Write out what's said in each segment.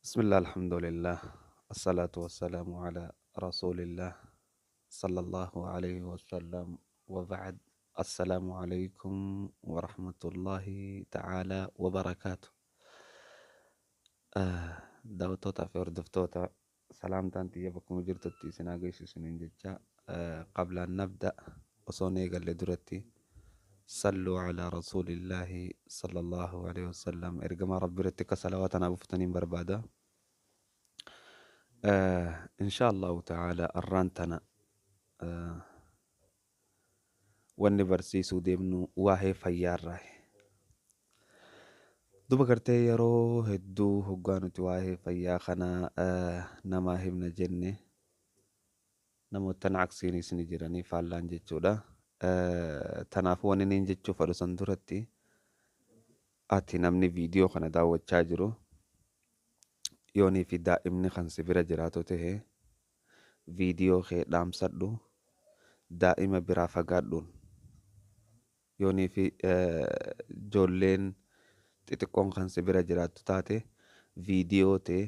Bismillah, alhamdulillah, assalatu wassalamu ala rasulillah sallallahu alayhi wasallam wa ba'd. Assalaamu alaykum wa rahmatullahi ta'ala wa barakaatu. Daawwattootaa fi hordoftoota, salaamtaan tiyya bakkuma jirtutti isin haa geessu isiniin jecha. Qablaan nabda, osoon eegalle duratti, salluu alaa rasuulillaahi sallallahu alayhi wasallam, ergamaa rabbi irratti akka salawaata naa buufataniin barbaada. Insha Allahu ta'ala, arraan tana wanni barsiisuu deemnu waa'ee fayyaarraa. Duba gartee yeroo hedduu hoggaa nuti waa'ee fayyaa kana namaa himna jenne, namoottan aksiinis ni jiranii faallaan jechuudha. Tanaafuu wanni niin jechuu fedhu, san duratti ati namni viidiyoo kana daawwachaa jiru, yoonii fi daa'imni kan si bira jiraatu ta'e, viidiyoo kee dhaamsadhu, daa'ima biraa fagaadhuun. Yoonii fi ijoolleen xixiqqoon kan si bira jiraattu taate, viidiyoo tee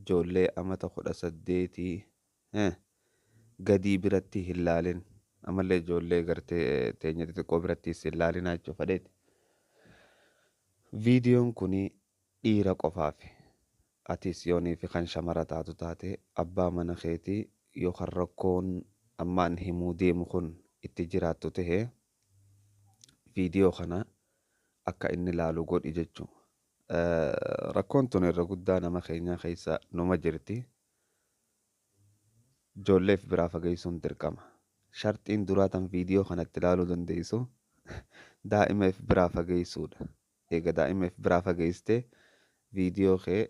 ijoollee amata 18 gadii biratti hin laalin. Ammallee ijoollee gartee teenya xixiqqoo birattis hin laalinaa jechuu fedheeti. Viidiyoon kun dhiira qofaafi. Atis yoonii fi kan shamara taatu taate, abbaa mana keetii yookaan rakkoon ammaan himuu deemu kun itti jiraattu ta'e, viidiyoo kana akka inni laalu godhi jechuu. Rakkoon tun irra guddaa nama keenyaa keessa numa jirti. Ijoolleef biraa fageessuun dirqama. Sharxiin duraa tan viidiyoo kanatti ilaaluu dandeessu daa'imaaf biraa fageessuudha. Eega daa'imaaf biraa fageessitee, viidiyoo kee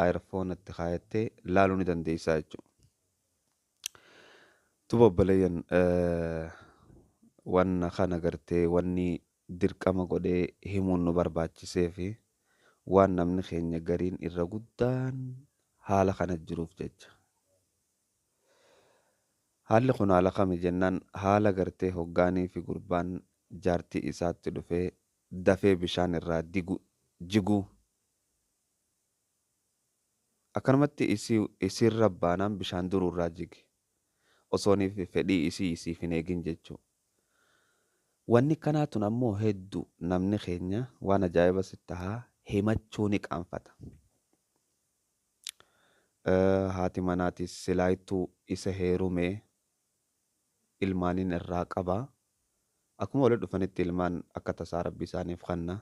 earphone atti kaayattee laaluu ni dandeessaa jechuudha. Duba obboleeyyan, wanna kana gartee wanni dirqama godhee himuun nu barbaachisee fi waan namni keenya gariin irra guddaan haala kana jiruuf jecha. Haalli kun haala kami jennaan, haala gartee hoggaanii fi gurbaan jaartii isaatti dhufee dafee bishaan irraa digu jiguu. Akkanumatti isiirra baanaan bishaan duruu irraa jige. Osoonii fi fedhii isii isiif hin eegin jechuudha. Wanni kanaa tun ammoo hedduu namni keenya, waan ajaa'iba sitti tahaa, himachuu ni qaanfata. Haati manaatis silaayittuu isa heerumee ilmaaniin irraa qaba. Akkuma walitti dhufanitti ilmaan akka tasaa rabbi isaaniif kenna.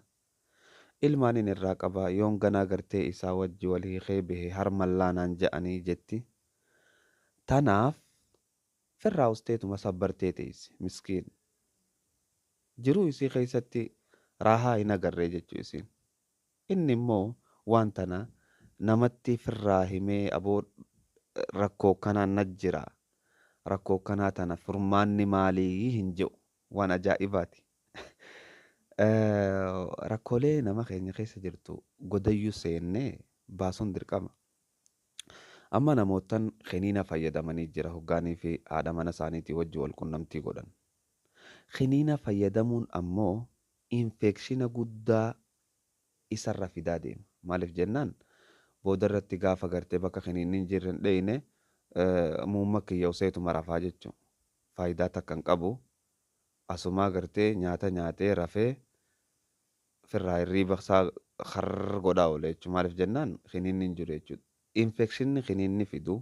Ilmaaniin irraa qaba, yoon ganaa gartee isaa wajji wal hiikee bahe harmallaa naan je'anii jetti. Tanaaf firraa usteetuma sabbartee teessi miskiin. Jiruu isii keessatti raahaa hin agarree jechuu isiin. Inni immoo waan tana namatti firraa himee, aboo rakkoo kanaan na jira, rakkoo kanaa tana furmaanni maalii hin jedhu. Waan ajaa'ibaati. Rakkoolee nama keenya keessa jirtu godayyuu seennee baasuun dirqama. Amma namootan kiniina fayyadamanii jira hoggaanii fi haadha mana isaaniitii wajji wal qunnamtii godhan. Kiniina fayyadamuun ammoo infection guddaa isarra fidaa deema. Maaliif jennaan, booda irratti gaafa gartee bakka kiniinni hin jirre hin dheeyne, muumma kiyya useetuma rafaa jechuudha. Faayidaa takka hin qabu. Asumaa gartee nyaata nyaatee rafee firraa hirriiba isaa karr godhaa oola jechuudha. Maaliif jennaan, kiniinni hin jiru jechuudha. Infectionni kiniinni fidu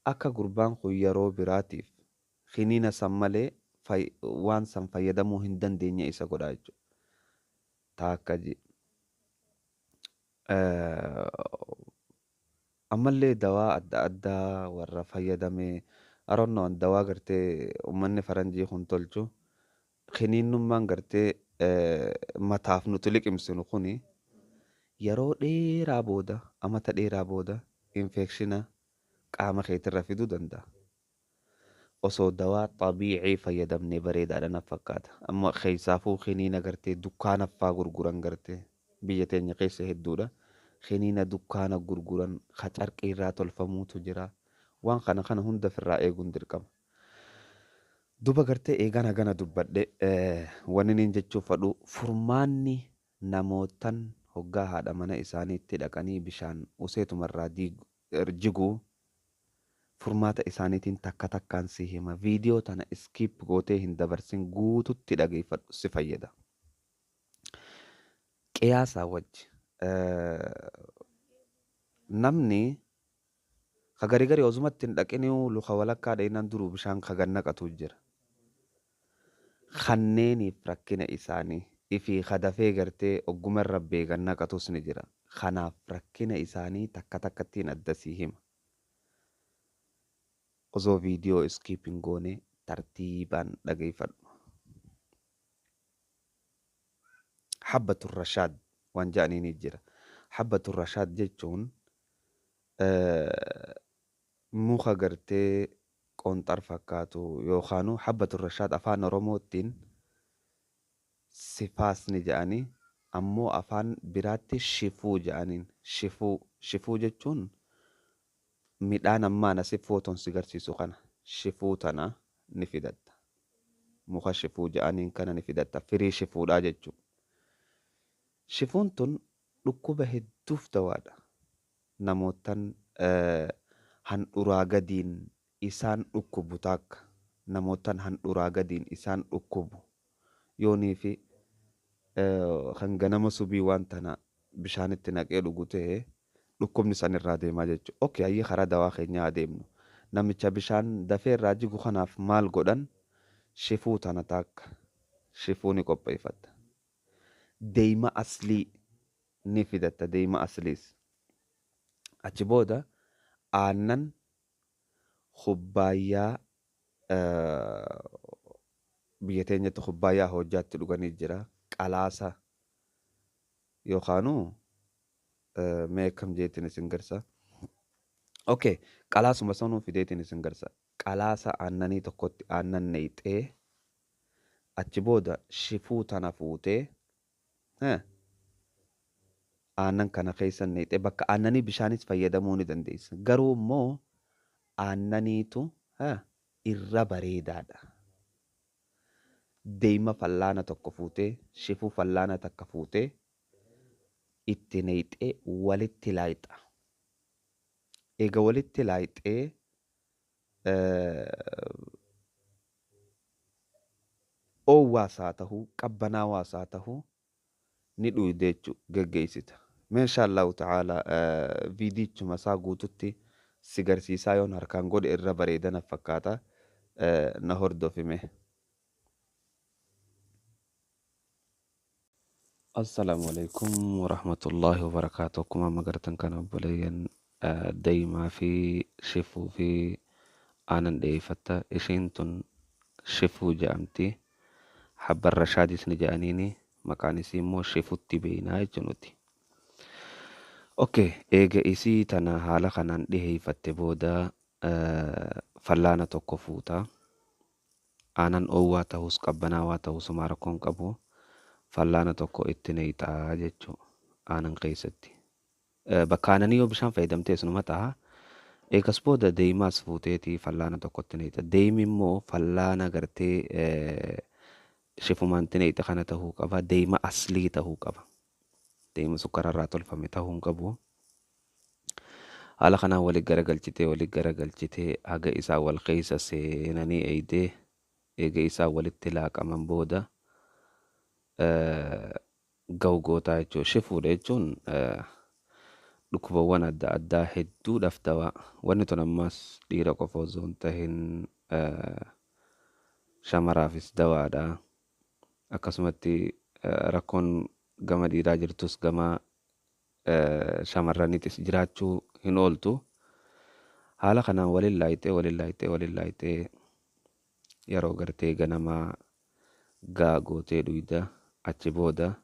akka gurbaan kun yeroo biraatiif kiniina san malee waan san fayyadamuu hin dandeenye isa godha jechuudha. Taakka ji. Ammallee dawaa adda addaa warra fayyadamee aronnoon dawaa gartee uummanni faranjii kun tolchu, kiniinnummaan gartee mataaf nuti liqimsinu kuni yeroo dheeraa booda, amata dheeraa booda infection qaama keetirra fiduu danda'a. Osoo dawaa xabiicii fayyadamnee bareedaadha na fakkaata. Amma keessaafuu kiniina gartee dukkaana faa gurguran, gartee biyya teenya keessa hedduudha. Kiniina dukkaana gurguran ka carqii irraa tolfamuutu jira. Waan kana kana hunda ofirraa eeguun dirqama. Duba gartee eegaan hagana dubbadhe, wanni niin jechuu fadhu, furmaanni namootan Hoggaa haadha mana isaaniitti dhaqanii bishaan useetumarraa jiguu furmaata isaaniitiin takka takkaan si hima. Viidiyoo tana skip gootee hin dabarsin, guututti dhageeffadhu, si fayyada. Qiyaasaa wajji namni ka gari gari osumatti hin dhaqinuu luka walakkaa dhayinaan duruu bishaan ka gannaqatu jira. Kanneeniif rakkina isaanii ifii kadafee gartee ogguma irra beekan naqatus ni jira. Kanaaf rakkina isaanii takka takkattiin adda sii hima. Osoo viidiyoo skip hin goone tartiibaan dhageeffadhu. Habbatu rashaad waan jedhanii jira. Habbatu rashaad jechuun muka gartee qonxar fakkaatu yookaanuu habbatu rashaad afaan Oromootiin sifaas ni jedhanii, ammoo afaan biraatti shifuu jedhaniin. Shifuu, shifuu jechuun midhaan ammaan asi footoon si garsiisu kana, shifuu tana ni fidatta. Muka shifuu jedhaniin kana ni fidatta. Firii shifuudhaa jechuudha. Shifuun tun dhukkuba hedduuf dawaadha. Namootan handhuraa gadiin isaan dhukkubu takka, namootan handhuraa gadiin isaan dhukkubu yoonii fi kan ganama subii waan tana bishaanitti naqee dhugu ta'e dhukkubni san irraa deemaa jechuudha. Okay, hayyee, karaa dawaa keenyaa adeemnu. Namicha bishaan dafee irraa jigu kanaaf maal godhan? Shifuu tana takka shifuu ni qopheeffatta. Deeyma aslii ni fidatta, deeyma asliis. Achi booda aannan kubbaayyaa, biyya teenyatti kubbaayyaa hojjaatti dhuganii jira. Qalaasa yookaanuu mee akkam jeetiin isin garsa. Okay, qalaasuma sanuu fideetiin isin garsa. Qalaasa aannanii tokkotti aannan neeyxee, achi booda shifuu tana fuutee aannan kana keessa neeyxee, bakka aannanii bishaanis fayyadamuu ni dandeessa. Garuu immoo aannaniitu irra bareedaadha. Deema fallaana tokko fuutee, shifuu fallaana takka fuutee itti neeyxee walitti laayixa. Eega walitti laayixee oowwaas haa ta'uu, qabbanaawaas haa ta'uu, ni dhuyde jechuudha, geggeessita. Meeshaa Allahu ta'ala viidichuma isaa guututti si garsiisaa, yoon harkaan godhe irra bareedana fakkaata, na hordofime. Assalaamu alaikum warahmatullaahi wabarakaatu. Akkuma amma gartan kana, obboleeyyan, deemaa fi shifuu fi aanan dhiyeeffatta. Ishiin tun shifuu jedhamti. Habban rashaadis ni jedhaniini, maqaan isii immoo shifutti beeynaa jechuun nuti. Okay, eega isii tana haala kanaan dhiheeffatte booda fallaana tokko fuuta. Aanan oowwaa ta'us qabbanaawaa ta'us homaa rakkoon qabu. Fallaana tokko itti neeyxaa jechuu aanan keessatti. Bakka aananii yoo bishaan fayyadamtee sunuma ta'a. Eegas booda deemaas fuuteetii fallaana tokkotti neeyxa. Deemi immoo fallaana gartee shifumaan itti neeyxa kana ta'uu qaba. Deema aslii ta'uu qaba. Deema sukkaararraa tolfame ta'uu hin qabu. Haala kanaan walitti garagalchitee, walitti garagalchitee, haga isaa wal keessa seenanii eeydee, eega isaa walitti laaqaman booda ga'u gootaa jechuudha. Shifuudha jechuun dhukkubawwan adda addaa hedduudhaaf dawaa. Wanni tun ammas dhiira qofa osoo hin tahin shamaraafis dawaadha. Akkasumatti rakkoon gama dhiiraa jirtus gama shamarraniitis jiraachuu hin ooltu. Haala kanaan waliin laayixee, waliin laayixee, waliin laayixee, yeroo gartee ganamaa gaa gootee dhuyda. Achi booda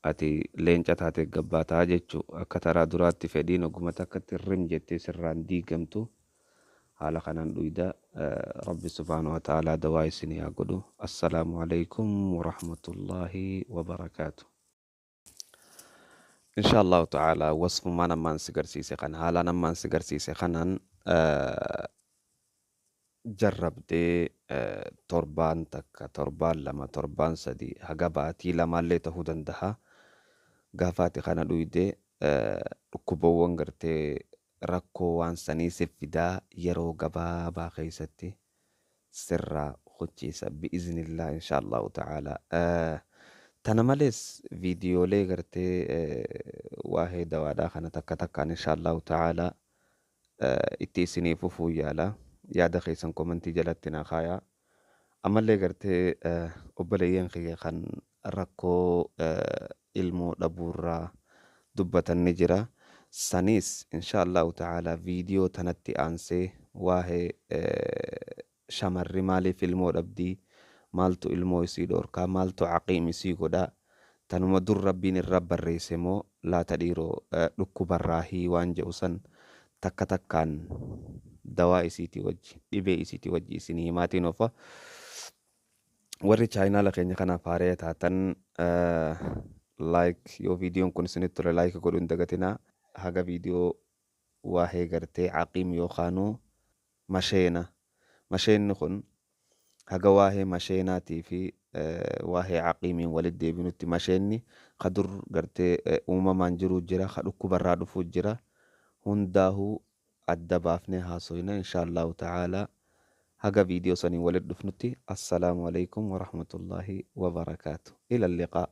ati leenca taate gabbaataa jechuu, akka taraa duraatti fedhiin oguma takkatti rim jettee sirraan diigamtu. Haala kanaan dhuyda. Rabbi subhaanahu wa ta'aalaa dawaa isinii haa godhu. Assalaamu alaikum warahmatullaahi wabarakaatu. Insha Allahu ta'ala, wasfumaan ammaan si garsiise kana, haalaan ammaan si garsiise kanaan jarrabdee torbaan takka, torbaan 2, torbaan 3, haga baatii lamaallee ta'uu danda'a. Gaafa ati kana dhuyde dhukkubawwan gartee rakkoo waan sanii sif fidaa yeroo gabaabaa keessatti sirraa huchiisa bi'iznillah insha Allahu ta'ala. Tana malees viidiyoolee gartee waa'ee dawaadhaa kana takka takkaan insha Allahu ta'ala itti isinii fufuu yaala. Yaada keessan komentii jalatti naa kaayaa. Ammallee gartee obboleeyyan kiyya kan rakkoo ilmoo dhabuurraa dubbatan ni jira. Saniis insha Allahu ta'ala viidiyoo tanatti aansee waa'ee shamarri maaliif ilmoo dhabdii, maaltu ilmoo isii dhorkaa, maaltu caqiim isii godhaa, tanuma dur rabbiin irra barreesse moo laata dhiiroo dhukkubarraahii waan jedhu san takka takkaan dawaa isiitii wajji dhibee isiitii wajji isinii himaatiin ofa. Warri chaayinaala keenya kanaaf haaree taatan like, yoo viidiyoon kun isinitti tole like godhuu hin dagatinaa. Haga viidiyoo waa'ee gartee caqiim yookaanuu masheena, masheenni kun haga waa'ee masheenaatii fi waa'ee caqiimiin walitti deebinutti, masheenni ka dur gartee uumamaan jiruu jira, ka dhukkubarraa dhufuu jira, hundaahuu adda baafnee haasoyna insha Allahu ta'ala. Haga viidiyoo saniin walitti dhufnutti, assalaamu alaikum warahmatullaahi wabarakaatu, ila liqaa.